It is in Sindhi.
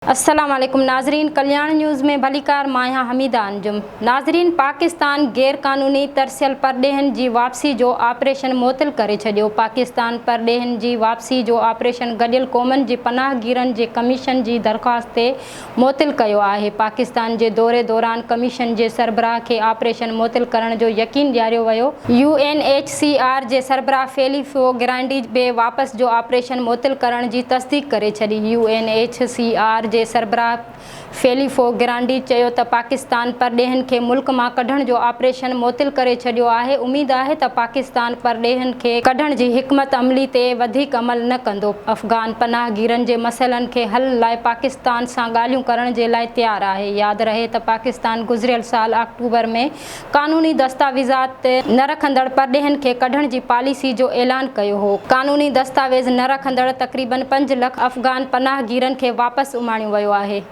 السلام عليڪم ناظرين ڪلياڻ نيوز ۾ ڀليڪار مان آهيان حميده انجم ناظرين پاڪستان غير قانوني ترسيل پرڏيهين جي واپسي جو آپريشن معطل ڪري ڇڏيو پاڪستان پرڏيهين جي واپسي جو آپريشن گڏيل قومن جي پناهگيرن جي ڪميشن جي درخواست تي معطل ڪيو آهي پاڪستان جي دوري دوران ڪميشن جي سربراهه کي آپريشن معطل ڪرڻ جو يقين ڏياريو ويو. U N H C R جي سربراهه فيليفو گرانڊي به واپس جو آپريشن معطل ڪرڻ جي تصديق ڪري ڇڏي. U N H C R جي سربراهه فيليفو گرانڊي چيو ته پاڪستان پرڏيهين کي ملڪ مان ڪڍڻ جو آپريشن معطل ڪري ڇڏيو آهي، اميد آهي ته پاڪستان پرڏيهين کي ڪڍڻ جي حڪمت عملي تي وڌيڪ عمل نه ڪندو، افغان پناهگيرن جي مسئلن کي حل لاء پاڪستان سان ڳالهيون ڪرڻ جي لاء تيار آهي. ياد رهي ته پاڪستان گذريل سال آڪٽوبر ۾ قانوني دستاويزات نه رکندڙ پرڏيهين کي ڪڍڻ جي پاليسي جو اعلان ڪيو هو. قانوني دستاويز نه رکندڙ تقريبن پنج لک افغان پناهگيرن کي واپس اماڻيو ويو آهي.